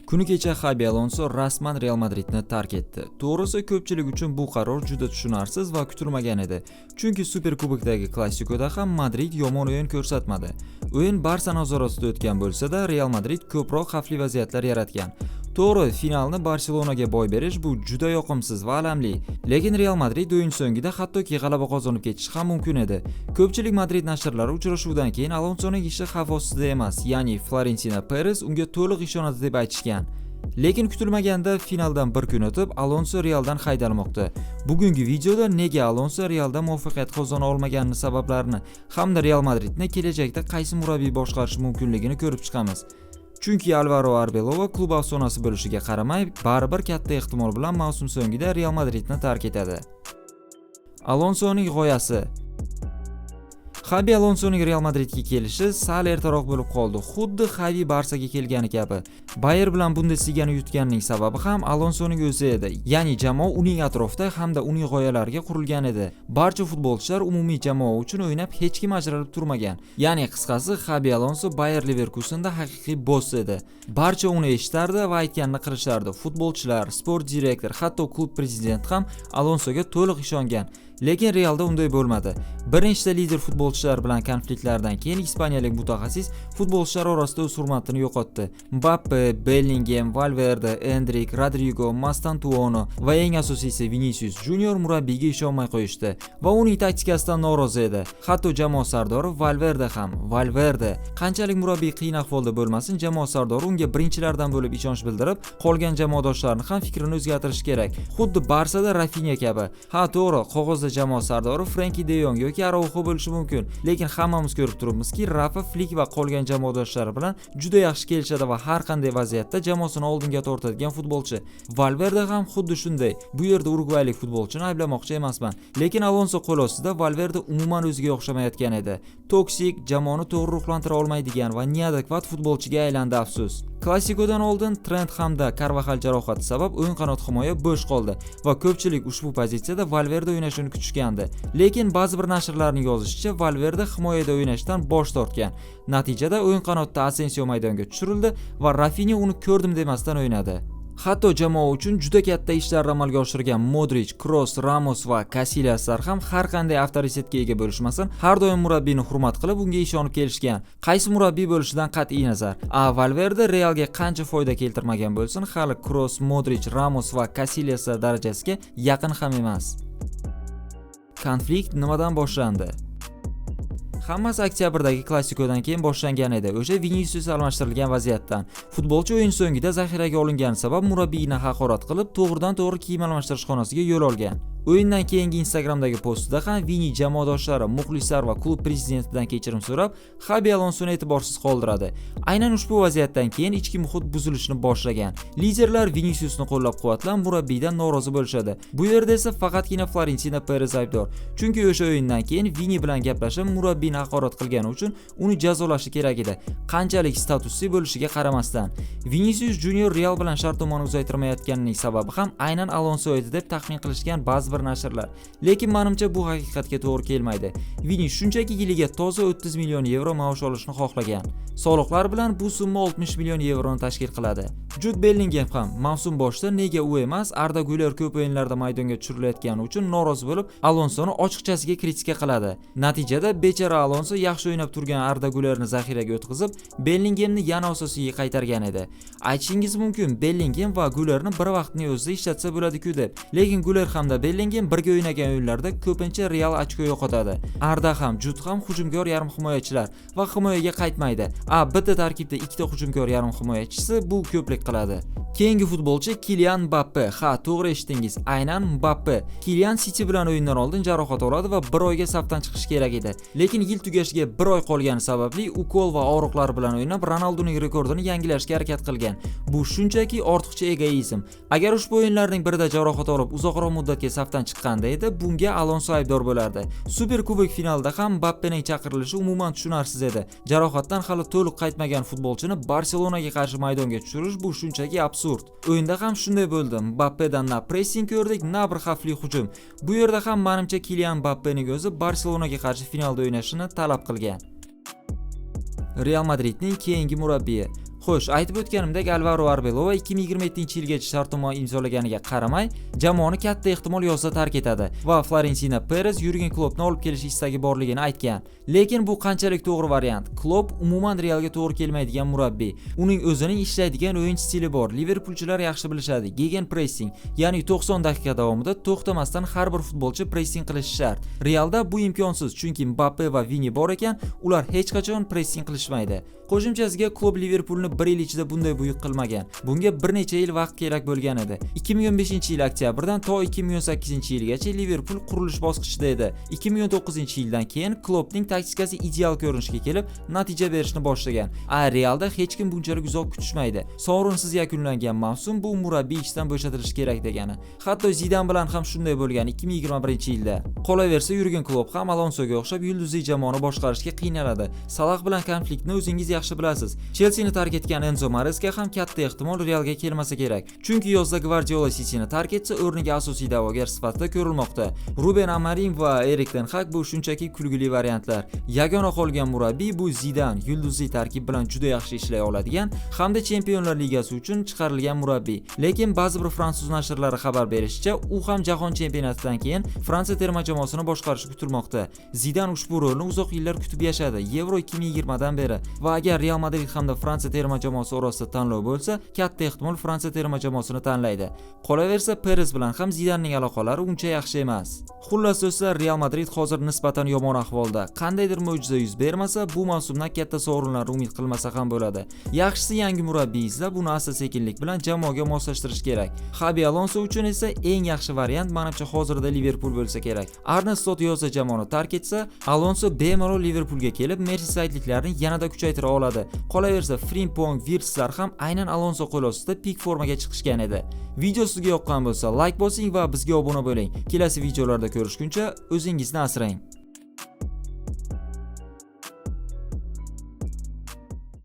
Kuni kecha Xabi Alonso rasman Real Madridni tark etdi. To'g'risi, ko'pchilik uchun bu qaror juda tushunarsiz va kutilmagan edi. Chunki Superkubokdagi Klasikoda ham Madrid yomon o'yin ko'rsatmadi. O'yin Barsa nazoratida o'tgan bo'lsa-da, Real Madrid ko'proq xavfli vaziyatlar yaratgan. To'g'ri, finalni Barselonaga boy berish bu juda yoqimsiz va alamli. Lekin Real Madrid o'yin so'ngida hattoki g'alaba qozonib ketishi ham mumkin edi. Ko'pchilik Madrid nashrlari uchrashuvdan keyin Alonsoning ishi xavf ostida emas, ya'ni Florentino Perez unga to'liq ishonadi deb aytishgan. Lekin kutilmaganda finaldan bir kun o'tib Alonso Realdan haydalmoqda. Bugungi videoda nega Alonso Realda muvaffaqiyat qozona olmaganini sabablarini hamda Real Madridni kelajakda qaysi murabbiy boshqarishi mumkinligini ko'rib chiqamiz. Chunki Alvaro Arbeloa klub afsonasi bo'lishiga qaramay, baribir katta ehtimol bilan mavsum so'ngida Real Madridni tark etadi. Alonsoning g'oyasi. Xabi Alonsoning Real Madridga kelishi sal ertaroq bo'lib qoldi. Xuddi Xavi Barsaga kelgani kabi. Bayer bilan Bundesligani yutganining sababi ham Alonsoning o'zi edi. Ya'ni jamoa uning atrofida hamda uning g'oyalariga qurilgan edi. Barcha futbolchilar umumiy jamoa uchun o'ynab, hech kim ajralib turmagan. Ya'ni qisqasi, Xabi Alonso Bayer Leverkusenda haqiqiy boss edi. Barcha uni eshitardi va aytganini qilishardi. Futbolchilar, sport direktor, hatto klub prezidenti ham Alonsoga to'liq ishongan. Lekin Realda unday bo'lmadi. Bir nechta lider futbolchilar bilan konfliktlardan keyin ispaniyalik mutaxassis futbolchilar orasida o'z hurmatini yo'qotdi. Mbappe, Bellingem, Valverde, Endrik, Rodrigo, Mastantuono va eng asosiysi Vinicius Junior murabbiyga ishonmay qo'yishdi va uning taktikasidan norozi edi. Hatto jamoa sardori Valverde ham. Valverde qanchalik murabbiy qiyin ahvolda bo'lmasin, jamoa sardori unga birinchilardan bo'lib ishonch bildirib, qolgan jamoadoshlarini ham fikrini o'zgartirishi kerak. Xuddi Barsada Rafinya kabi. Ha, to'g'ri, qog'ozda jamoa sardori Frenki de Yong yoki Araujo bo'lishi mumkin, lekin hammamiz ko'rib turibmizki, Rafa Flik va qolgan jamoadoshlari bilan juda yaxshi kelishadi va har qanday vaziyatda jamoasini oldinga tortadigan futbolchi. Valverde ham xuddi shunday. Bu yerda urugvaylik futbolchini ayblamoqchi emasman, lekin Alonso qo'l ostida Valverde umuman o'ziga o'xshamayotgan edi. Toksik, jamoani to'g'ri ruhlantira olmaydigan va neadekvat futbolchiga aylandi, afsus. Klassikodan oldin Trent hamda Karvaxal jarohati sabab o'ng qanot himoya bo'sh qoldi va ko'pchilik ushbu pozitsiyada Valverde o'ynashini kutishgandi. Lekin ba'zi bir nashrlarning yozishicha, Valverde himoyada o'ynashdan bosh tortgan. Natijada o'ng qanotda Asensio maydonga tushirildi va Rafinya uni ko'rdim demasdan o'ynadi. Hatto jamoa uchun juda katta ishlarni amalga oshirgan Modric, Kroos, Ramos va Kasilyaslar ham har qanday avtoritetga ega bo'lishmasin, har doim murabbiyni hurmat qilib, unga ishonib kelishgan. Qaysi murabbiy bo'lishidan qat'iy nazar. A Valverde Realga qancha foyda keltirmagan bo'lsin, hali Kroos, Modric, Ramos va Kasilyaslar darajasiga yaqin ham emas. Konflikt nimadan boshlandi? Hammasi oktyabrdagi Klassikodan keyin boshlangan edi. O'sha Vinicius almashtirilgan vaziyatdan. Futbolchi o'yin so'ngida zaxiraga olingani sabab murabbiyni haqorat qilib, to'g'ridan-to'g'ri kiyim almashtirish xonasiga yo'l olgan. O'yindan keyingi Instagramdagi postida ham Vini jamoadoshlari, muxlislar va klub prezidentidan kechirim so'rab, Xabi Alonsoni e'tiborsiz qoldiradi. Aynan ushbu vaziyatdan keyin ichki muhit buzilishni boshlagan. Liderlar Viniciusni qo'llab-quvvatlab, murabbiydan norozi bo'lishadi. Bu yerda esa faqatgina Florentino Perez aybdor. Chunki o'sha o'yindan keyin Vini bilan gaplashib, murabbiyni haqorat qilgani uchun uni jazolashi kerak edi. Qanchalik statusli bo'lishiga qaramasdan. Vinicius Junior Real bilan shartnomani uzaytirmayotganining sababi ham aynan Alonso edi deb taxmin qilishgan ba'zi bir nashrlar. Lekin menimcha, bu haqiqatga to'g'ri kelmaydi. Vini shunchaki yiliga toza 30 million yevro maosh olishni xohlagan. Soliqlar bilan bu summa 60 million yevroni tashkil qiladi. Jud Bellingem ham mavsum boshida nega u emas, Arda Guler ko'p o'yinlarda maydonga tushirilayotgani uchun norozi bo'lib, Alonsoni ochiqchasiga kritika qiladi. Natijada bechora Alonso yaxshi o'ynab turgan Arda Gulerni zaxiraga o'tkazib, Bellingemni yana asosiyga qaytargan edi. Aytishingiz mumkin, Bellingem va Gulerni bir vaqtning o'zida ishlatsa bo'ladi-ku deb. Lekin Guler hamda Bellingem birga o'ynagan o'yinlarda ko'pincha Real ochko yo'qotadi. Arda ham, Jud ham hujumkor yarim himoyachilar va himoyaga qaytmaydi. A bitta tarkibda ikkita hujumkor yarim himoyachisi bu ko'plik qiladi. Keyingi futbolchi Kilian Mbappe. Ha, to'g'ri eshitdingiz. Aynan Mbappe. Kilian City bilan o'yindan oldin jarohat oladi va bir oyga safdan chiqishi kerak edi. Lekin yil tugashiga bir oy qolgani sababli ukol va og'riqlar bilan o'ynab, Ronaldoning rekordini yangilashga harakat qilgan. Bu shunchaki ortiqcha egoizm. Agar ushbu o'yinlarning birida jarohat olib, uzoqroq muddatga safdan chiqqanda edi, bunga Alonso aybdor bo'lardi. Super Kubok finalida ham Mbappening chaqirilishi umuman tushunarsiz edi. Jarohatdan hali to'liq qaytmagan futbolchini Barselonaga qarshi maydonga tushirish bu shunchaki absurd. O'yinda ham shunday bo'ldi. Mbappedan na pressing ko'rdik, na bir xavfli hujum. Bu yerda ham menimcha Kilian Mbappening o'zi Barselonaga qarshi finalda o'ynashini talab qilgan. Real Madridning keyingi murabbiyi. Xo'sh, aytib o'tganimdek, Alvaro Arbeloa 2027-yilgacha shartnoma imzolaganiga qaramay, jamoani katta ehtimol yozda tark etadi va Florentino Perez Yurgen Kloppni olib kelish istagi borligini aytgan. Lekin bu qanchalik to'g'ri variant? Klopp umuman Realga to'g'ri kelmaydigan murabbiy. Uning o'zining ishlaydigan o'yin stili bor. Liverpulchilar yaxshi bilishadi. Gegenpressing, ya'ni 90 daqiqa davomida to'xtamasdan har bir futbolchi pressing qilishi shart. Realda bu imkonsiz, chunki Mbappe va Vini bor ekan, ular hech qachon pressing qilishmaydi. Qo'shimchasiga Klopp Liverpulni bir yil ichida bunday buyuk qilmagan. Bunga bir necha yil vaqt kerak bo'lgan edi. 2015-yil oktyabrdan to 2018-yilgacha Liverpul qurilish bosqichida edi. 2019-yildan keyin Kloppning taktikasi ideal ko'rinishga kelib, natija berishni boshlagan. A Realda hech kim bunchalik uzoq kutishmaydi. Sovrinsiz yakunlangan mavsum bu murabbiy ishdan bo'shatilishi kerak degani. Hatto Zidan bilan ham shunday bo'lgan 2021-yilda. Qolaversa, Yurgen Klopp ham Alonsoga o'xshab yulduzli jamoani boshqarishga qiynaladi. Salah bilan konfliktni o'zingiz yaxshi bilasiz. Chelseani tark etgan Enzo Maresca ham katta ehtimol Realga kelmasa kerak. Chunki yozda Gvardiola Cityni tark etsa, o'rniga asosiy da'vogar sifatida ko'rilmoqda. Ruben Amorim va Erik ten Hag bu shunchaki kulgili variantlar. Yagona qolgan murabbiy bu Zidan, yulduzli tarkib bilan juda yaxshi ishlay oladigan hamda Chempionlar Ligasi uchun chiqarilgan murabbiy. Lekin ba'zi bir fransuz nashrlari xabar berishicha, u ham jahon chempionatidan keyin Fransiya terma jamoasini boshqarishi kutilmoqda. Zidan ushbu rolni uzoq yillar kutib yashadi, Yevro 2020 dan beri, va agar Real Madrid hamda Fransiya terma jamoasi o'rtasida tanlov bo'lsa, katta ehtimol Fransiya terma jamoasini tanlaydi. Qolaversa, Perez bilan ham Zidanning aloqalari uncha yaxshi emas. Xullas do'stlar, Real Madrid hozir nisbatan yomon ahvolda. Qandaydir mo'jiza yuz bermasa, bu mavsumdan katta sovrinlar umid qilmasa ham bo'ladi. Yaxshisi yangi murabbiy izlab, uni asta-sekinlik bilan jamoaga moslashtirish kerak. Xabi Alonso uchun esa eng yaxshi variant manimcha hozirda Liverpul bo'lsa kerak. Arne Slot yozda jamoani tark etsa, Alonso bemalol Liverpulga kelib, Mersisaydliklarni yanada kuchaytira oladi. Qolaversa, Frimpong, Wirtzlar ham aynan Alonso qo'l ostida pik formaga chiqishgan edi. Video sizga yoqqan bo'lsa, like bosing va bizga obuna bo'ling. Kelasi videolarda ko'rishguncha o'zingizni asrang.